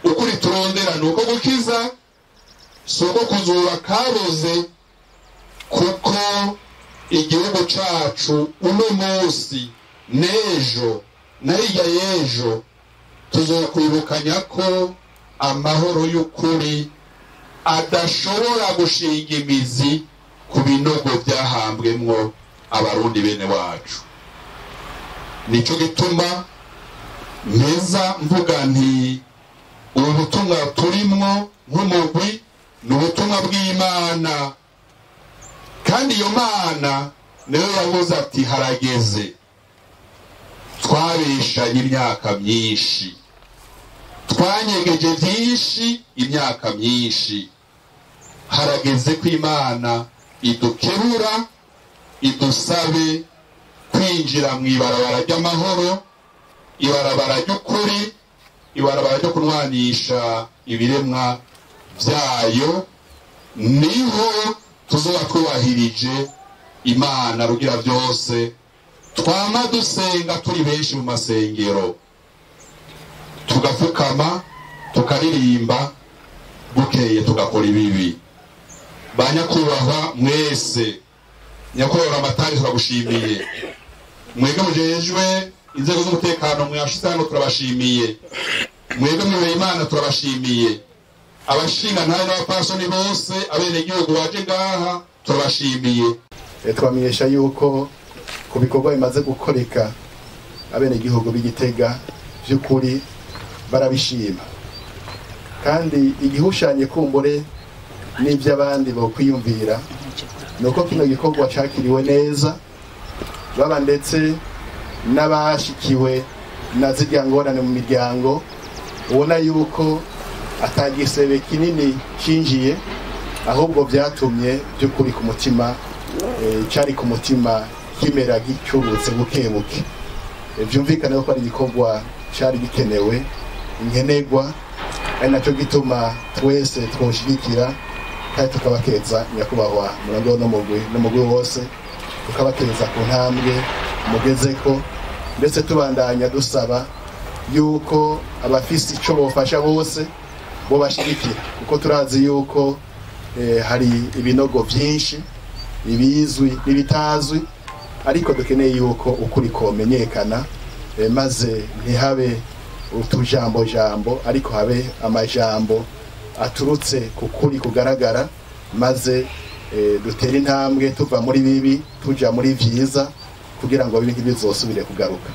Ukuri turondera ni uko gukiza, si uko kuzura kaboze, kuko igihugu cacu uno munsi n'ejo na hirya y'ejo tuzokwibukanya ko amahoro y'ukuri adashobora gushinga imizi ku binogo byahambwemwo abarundi bene wacu. Nico gituma mpeza mvuga nti ubu butumwa turimwo nk'umugwi ni ubutumwa bw'Imana, kandi iyo Mana niyo yavuze ati harageze. Twabeshanye imyaka myinshi, twanyegeje byinshi imyaka myinshi, harageze ko Imana idukebura, idusabe kwinjira mu ibarabara ry'amahoro, ibarabara ry'ukuri, ibarabara ryo kunwanisha ibiremwa byayo. Niho tuzoba twubahirije Imana rugira byose. Twama dusenga turi benshi mu masengero, tugafukama, tukaririmba, bukeye tugakora ibibi. Ba nyakubahwa mwese, nyakubahwa Amatari turagushimiye, mwebwe mujejwe inzego z'umutekano mwashize hano turabashimiye, mwebwe mwebwe Imana turabashimiye, abashinga ntayo n'abapasoni bose abenegihugu baje ngaha turabashimiye. Twamenyesha yuko ku bikorwa bimaze gukoreka abenegihugu b'Igitega by'ukuri barabishima, kandi igihushanye kumbure n'iby'abandi bokwiyumvira nuko kino gikorwa cakiriwe neza, baba ndetse n'abashikiwe na zirya ngorane mu miryango, ubona yuko atagisebe kinini cinjiye, ahubwo byatumye by'ukuri ku mutima cari ku mutima kimera gicurutse buke buke. Byumvikane ko ari igikorwa cari gikenewe, inkenegwa, ari naco gituma twese twoshigikira kandi tukabakeza nyakubahwa murongo n'umugwi wose, tukabakeza ku ntambwe mugezeko, ndetse tubandanya dusaba yuko abafise ico bofasha bose bo bashigikira, kuko turazi yuko hari ibinogo vyinshi ibizwi n'ibitazwi, ariko dukeneye yuko ukuri komenyekana, maze ntihabe utujambo jambo, ariko habe amajambo aturutse kukuri kugaragara, maze dutere intambwe tuva muri bibi tuja muri vyiza, kugira ngo bibi ntibizosubire kugaruka.